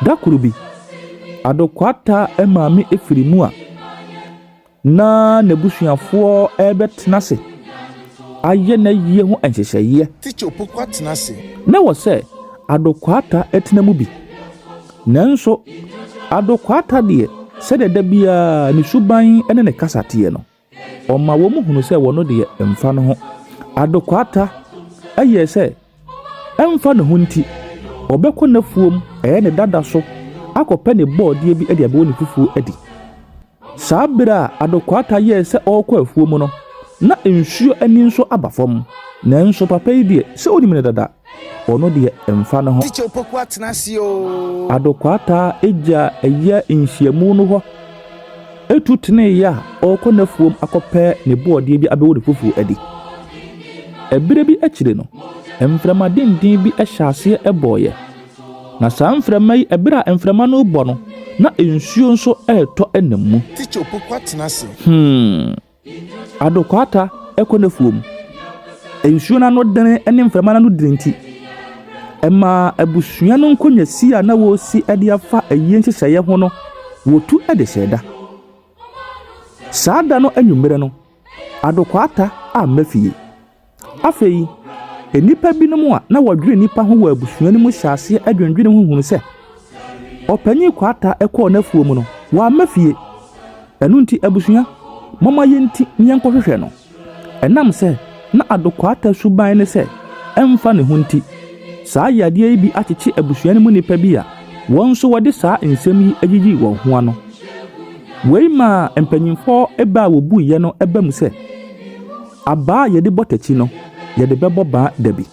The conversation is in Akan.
Da koro bi, Adokwata maame firi mu a na n'abusuafoɔ rebɛtena ase ayɛ n'ayie ho nhyehyɛeɛ. Tikya Opoku atena ase. Na ɛwɔ sɛ Adokwata tena mu bi. Nanso, Adokwata deɛ, sɛdeɛ da biara ne suban ne ne kasa teɛ no, ɔma wɔn hunu sɛ wɔn deɛ mfa ne ho. Adokwata yɛɛ sɛ ɛmfa ne ho nti, ɔbɛkɔ n'afuom, ɛyɛ ne dada so, akɔpɛ ne bɔɔdeɛ bi de abɛwɔ ne fufuo adi. Saa bere a Adokwata yɛɛ sɛ ɔrekɔ afuom no, na nsuo ani nso aba fam. Nanso papa yi deɛ, sɛ onim no dada, ɔno deɛ mfa ne ho. Tikya Opoku atena ase oo. Adokwata gya ɛyɛ nhyiamu no hɔ tu teneeɛ a ɔrekɔ n'afuom akɔpɛ ne bɔɔdeɛ bi abɛwɔ ne fufuo adi. Ɛberɛ bi akyire no, mframa denden bi hyɛ aseɛ bɔeɛ. Na saa mframa yi, ɛberɛ a mframa no rebɔ no, na nsuo nso retɔ nam mu. Tikya Opoku atena ase. Adokwata kɔ n'afuom. Nsuo no ano dene ne mframa no ano dene nti, ɛmaa abusua no nkonnwasi a na wɔresi de afa ayie nhyehyɛeɛ ho no, wɔtu de hyɛɛ da. Saa da no anwummerɛ no, Adokwata amma fie. Afei, nnipa binom a na wɔdwene nnipa ho wɔ abusua no mu hyɛɛ aseɛ dwendwene ho hunu sɛ, Ɔpanyin Kwata kɔɔ n'afuom no, wamma fie. Ɛno nti, abusua, momma yɛnti na yɛnkɔhwehwɛ no. Ɛnam sɛ na Ado Kwata suban ne sɛ ɛmfa ne ho nti, saa yadeɛ yi bi akyekye abusua no mu nnipa bi a wɔn nso wɔde saa nsɛm yi ayiyi wɔn ho ano. Wei maa mpanyimfoɔ bɛ a wɔbuiɛ no ba mu sɛ, Abaa a yɛde bɔ takyi no, yɛde bɛbɔ baa da bi.